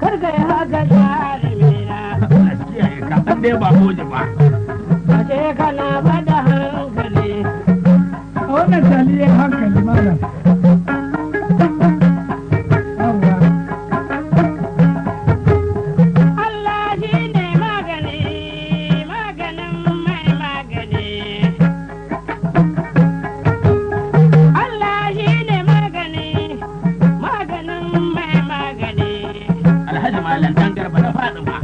Kar ka yi haka jarumina. Allah shi kiyaye ka an dai ba goje ba. Ashe kana bada hankali. A wannan taliyar hankali malam. Yawwa. Allah shi ne magani, maganin mai magani. Allah shi ne magani, maganin mai magani. Alhaji Malam dan Garba na Fatima.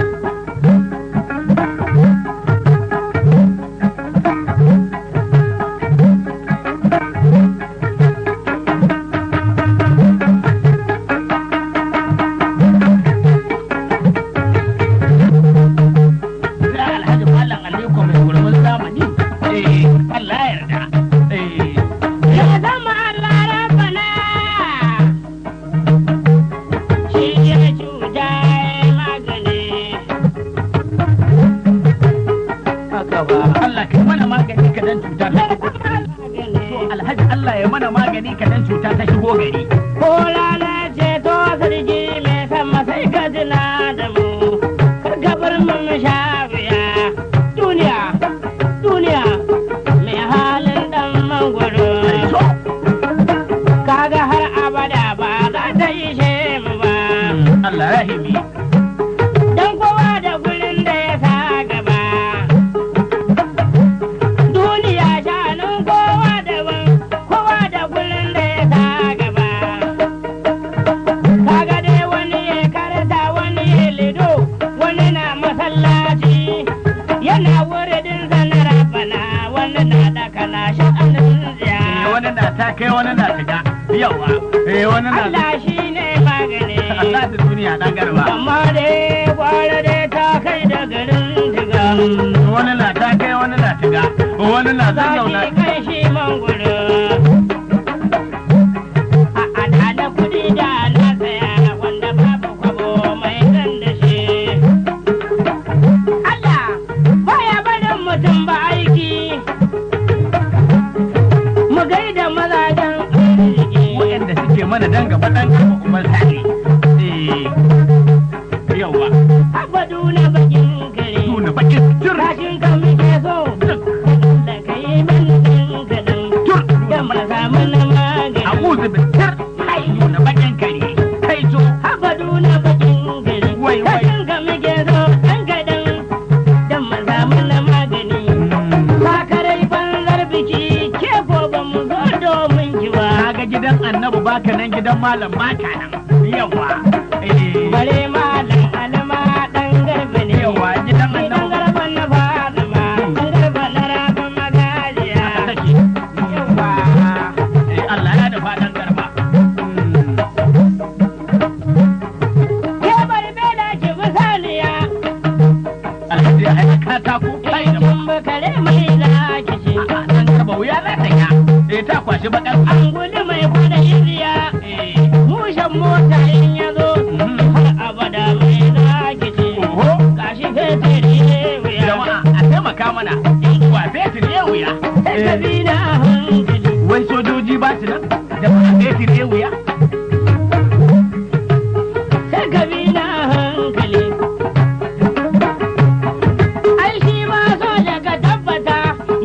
Sai Alhaji Malam Aliko mai gurmin zamani. Eh, Allah ya yarda. Eh, Ya zama Allah rabbana, shi ya cuta ya magani. Haka ba. Allah kai mana magani ka dan cuta ta Ya shigo. zama magani. To Alhaji Allah ya mana magani ka dan cuta ta shigo gari. Ko rana ce to sarki mai sama sai ka tuna da mu, kar ka bar mu mu sha wuya. Duniya, duniya, mai halin dan mangwaro. To, Kaga har abada ba za ta ishe mu ba. Allah rahimi. Dan kowa da gurin da ya sa gaba. Duniya shanun kowa daban, kowa da gurin da ya sa gaba. Kaga dai wani ya karta, wani ya lido, wani na masallaci. Yana wuridin sanar rabana, wani na daka na sha'anin Eh, ziya. wani na ta kai wani na shiga. Yawa. Eh, wani na Allah shi ne magani. Allah ta duniya dan Garba. Amma dai gwara dai ta kai da garin jiga. Wani na ta kai wani na shiga. Wani na zazzauna. Zaki kai shi mangwaro. A adana kuɗi da na saya wanda babu kwabo mai zan da shi. Allah baya barin mutum ba aiki. Mu gaida mazajen arziki. Waɗanda suke mana dan gaba dan Garba Umar Sani. Eh, yawa. Abadu na bakin kare. Tuna bakin tur. Rashin ka muke so. Da ka yi min ɗan kaɗan. Tur. Da mu samu na magani. A'udhu bi tir. Tuna bakin kare. Kai to. Habadu na bakin gari. Wai, wai. Kashin ka muke so ɗan kaɗan. Dan mu samu na magani. Sakarai banzar biki ke ko ba mu zo domin ki ba. Kaga gidan annabi baka nan gidan malam baka nan. Yawa. Eh, Bare malam alama ɗan garba ne. yawa gidan Ni ɗan annabi. garba na Fatima, ɗan garba na Rabi magajiya. Haka take. Yawa. Eh, Allah ya nufa dan Garba. Ke bari bela ki bi saniya. Alhaji ya haɗa katako kai da Kin bi kare mai zaki ci. A'a, dan Garba wuya za ta ya. Eh, ta kwashi bakar wuya. Angulu mai kwada iriya. Eh, Mushen mota in ya zo har abada mai zaki ci. oho. Gashi fetur ya wuya. Jama'a a taimaka mana. In uwa fetur ya wuya. Sai ka bi na hankali. Wai sojoji ba su nan? Jama'a fetur ya wuya. Sai ka bi na hankali. Ai shi ma soja ka tabbata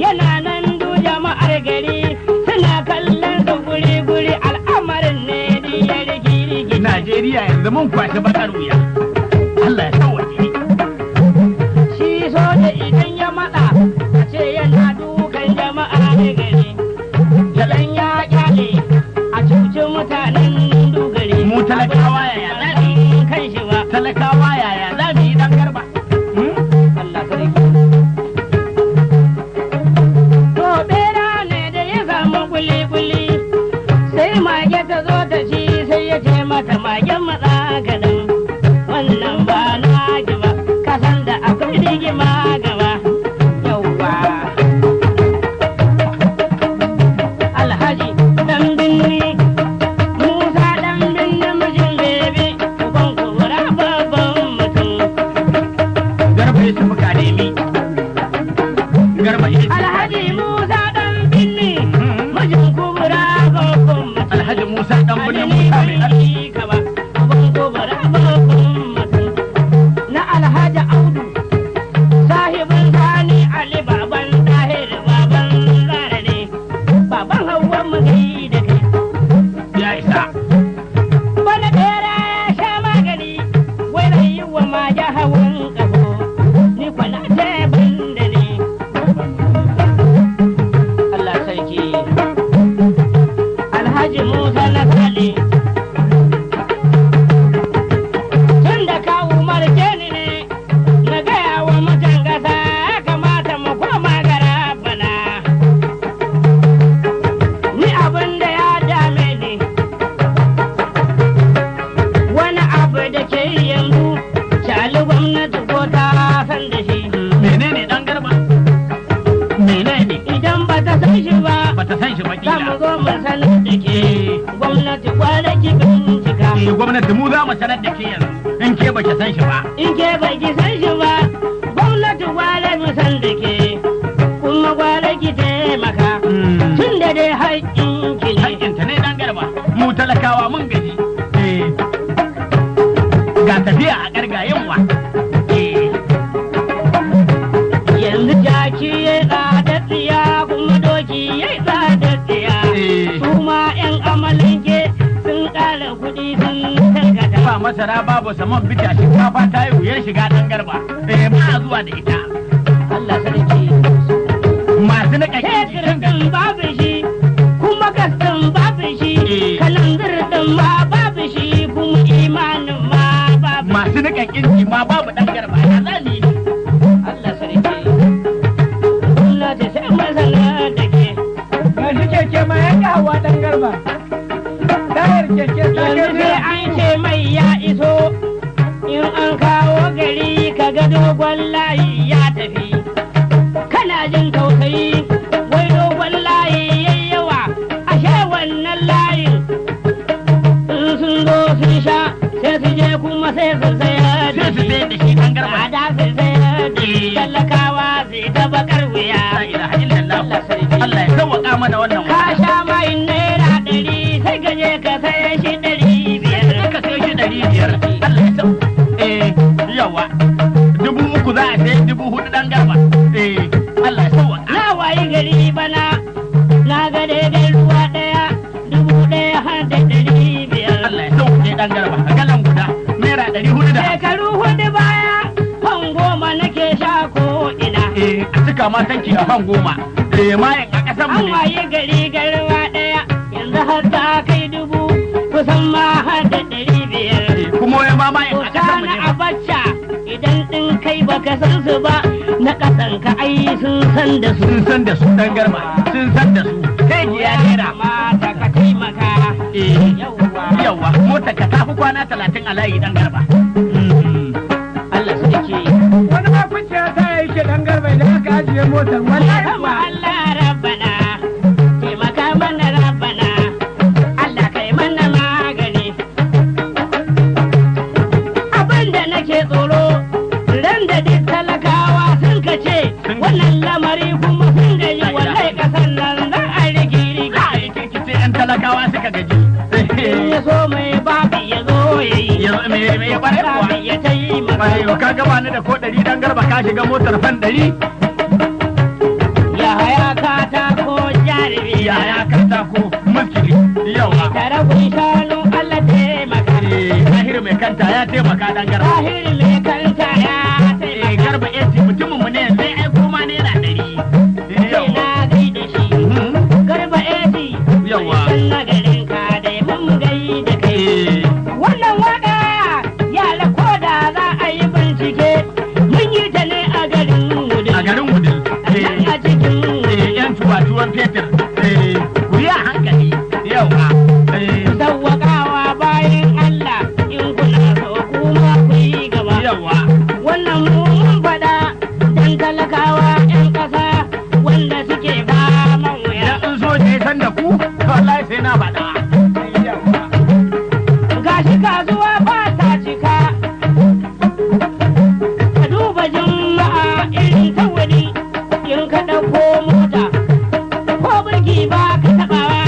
yana nan du jama'ar gari suna kallon su guri-guri al'amarin ne di ya rigi-rigi. Najeriya yanzu mun kwashi bakar wuya. Allah ya sauwaƙe. Shi soja idan ya matsa a ce yana dukan jama'a da gari. Idan ya kyale a cuci mutanen dugari. Mu talakawa yaya za mu yi? Kan shi ba. Talakawa yaya za mu yi dan Garba? Hmm? Allah sarki. To bera ne da ya samu kuli-kuli sai mage ta zo ta ci sai ya ce mata magen matsa kaɗan. Wannan ba na Gwamnati mu za mu sanar da ke yanzu in ke baki san shi ba. In ke baki san shi ba, gwamnati gwale mu san da ke, kuma gwale ki taimaka. Tun da dai haƙƙin ki ne. Haƙƙinta ne dan garba, mu talakawa mun gaji. Ga tafiya a ƙarga yunwa. Yanzu jaki ya tsada tsiya kuma doki ya tsada tsiya. Su ma 'yan amalanke sun ƙara kuɗi sun tarkata. Ba masara babu saman bita shinkafa ta yi wuyar shiga dan garba. Ba a zuwa da ita. Allah sarki. Masu niƙa Fetur ɗin babu shi, kuma gas ɗin babu shi, kalanzir ɗin ma babu shi, kuma imanin ma babu shi. Masu niƙa inji ma babu dan garba ya zani ne. Allah sarki. Gwamnati sai masana da ke. Gashi keke ma ya ƙi hawa ɗan garba. Tayar keke ta kai Yanzu sai naira an ce mai ya iso, in an kawo gari ka ga dogon layi ya tafi. Kana jin tausayi, wai dogon layi yayi yawa, ashe wannan layin. In sun zo sun sha, sai su je kuma sai su sayar da Sai su shi. sayar da shi dan garba. Tsada su sayar da shi, talakawa su yi ta bakar wuya. La ilaha illallah. Allah sarki. Allah ya sauwaƙa mana wannan Ka wata. sha mai ₦100 sai ka je ka saye shi 500. Sai ka sayo shi 500. Allah ya sau. Yawa. 3000 za a sayi 4000 dan garba. Allah ya sauwaƙa. Na wayi gari bana na ga daidai ruwa ɗaya 1500. Allah ya sauwaƙe dan garba. Galan guda ₦450. Shekaru 4 baya fan 10 nake sha ko ina. A cika ma tanki a fan 10. Mayan a ƙasar mu An ne. wayi gari garwa ɗaya yanzu har ta kai 1000 kusan ma har da 500. Kuma wai ma mayan a ƙasar mu na ne. Abacha idan ɗin kai baka san su ba na ƙasan ka ai sun san da su. Sun san da su dan garba. Sun san da su. Kai ki ya naira. Kamata ka taimaka. Yawwa. Yawa, motar ka tafi kwana 30 a layi dan garba. Allah sarki. Wani ma kuciya ta yake ɗan garba idan aka ajiye motar. Wallahi Sama kuwa. Allah rabbana, taimaka mana rabbana, Allah kai mana magani. Abin da nake tsoro, ran da duk talakawa sun kace wannan lamari kuma sun gaji wallahi kasan nan za a rigi Za a yi kirkice 'yan talakawa suka gaji. In ya so mai babu ya zo ya yi, Yanzu me me ya kwarai kuwa. babu ya taimaka. Kwarai ka gaba ni da ko 100 dan garba ka shiga motar fan 100. Ya haya katako jarumi. Ya ya katako muskili. Yawa. Tare kun shanu Allah taimaka. Tahiru mai kanta ya taimaka dan garba. Tahir mai kanta ya taimaka. Garba AC mutumin mu ne yanzu ya aiko ma ₦100. Sai Yawa. na gaida shi. Garba AC. Yawa. San na garin ka dai mun gaida kai. Wannan waka yara ko da za a yi bincike mun yi ta ne a garin Wudil. A garin Wudil. Nan a cikin Wudil. Yan tuwa-tuwan fetur. Ku yi a hankali. Yawa. Sawwaƙawa bayan Allah in kuna so kuma ku yi gaba. Yawa. Wannan mu mun faɗa dan talakawa 'yan ƙasa wanda suke faman wuya. Idan in soja ya san da ku, wallahi sai na faɗa. Gashi kasuwa ba ta cika. Ka duba juma'a irin ta wuri in ka ɗauko mota. Ko birki ba ka taɓawa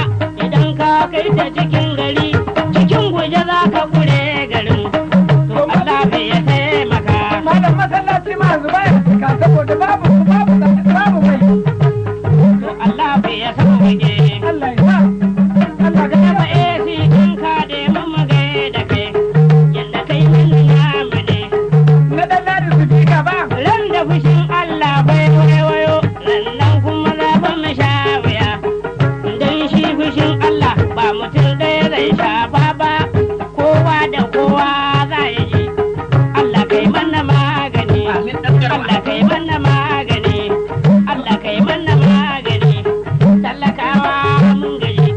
idan ka kai ta cikin gari cikin guje za ka ƙure garin. To Allah bai ya taimaka. Malam masallaci ma yanzu baya cika saboda babu babu babu mai. To Allah bai ya sauke. Allah ya sa. Allah ka Gaba sa. AC in ka nemi mu gaida kai, yadda kai mana namu ne. Na ɗan ladi sifika ba. Ran da fushin Allah bai waiwayo, rannan kuma za fa mu sha wuya. Dan shi fushin Allah ba mutum ɗaya zai shafa ba, kowa da kowa za ya ji. Allah kai mana magani. Amin dan garba. Allah kai mana magani. Allah kai mana magani. Talakawa mun gaji.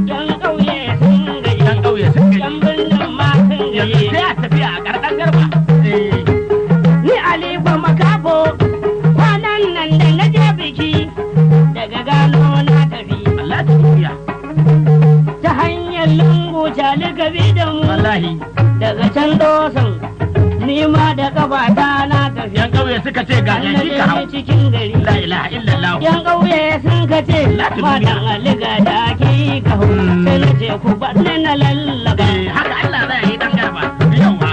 Yan ƙauye sun gaji. Yan ƙauye sun gaji. Yan birnin ma sun Yanzu gaji. sai a tafiya a ƙarƙar garba. Ni Aliko Makabo kwanan nan da na je biki daga gano na tafi Allah ta duniya. ta hanyar yan lungu cali gabi da mu. Wallahi. Daga can dosan ni ma da kafata na tafi. Yan ƙauye suka ce ga jaki ka hau. Na je cikin gari. La ilaha illallah. Yan ƙauye sun ka ce Lati matan aliga da ki ka hau. Sai na ce ku banne na lallaba. Eh, haka Allah zai yi dan garba. Yawa.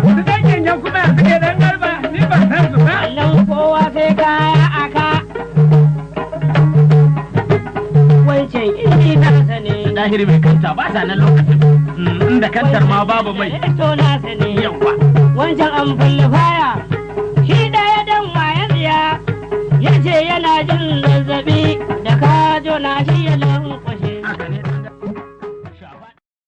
Su dan keken kuma ya suke dan garba, ni ba san su ba. Wannan kowa sai kaya aka. Wancan inji nasa ne. Dahiri mai kanta ba sa nan lokacin. Inda kantar ma babu mai. To nasa ne. Yawa. Wancan amplifier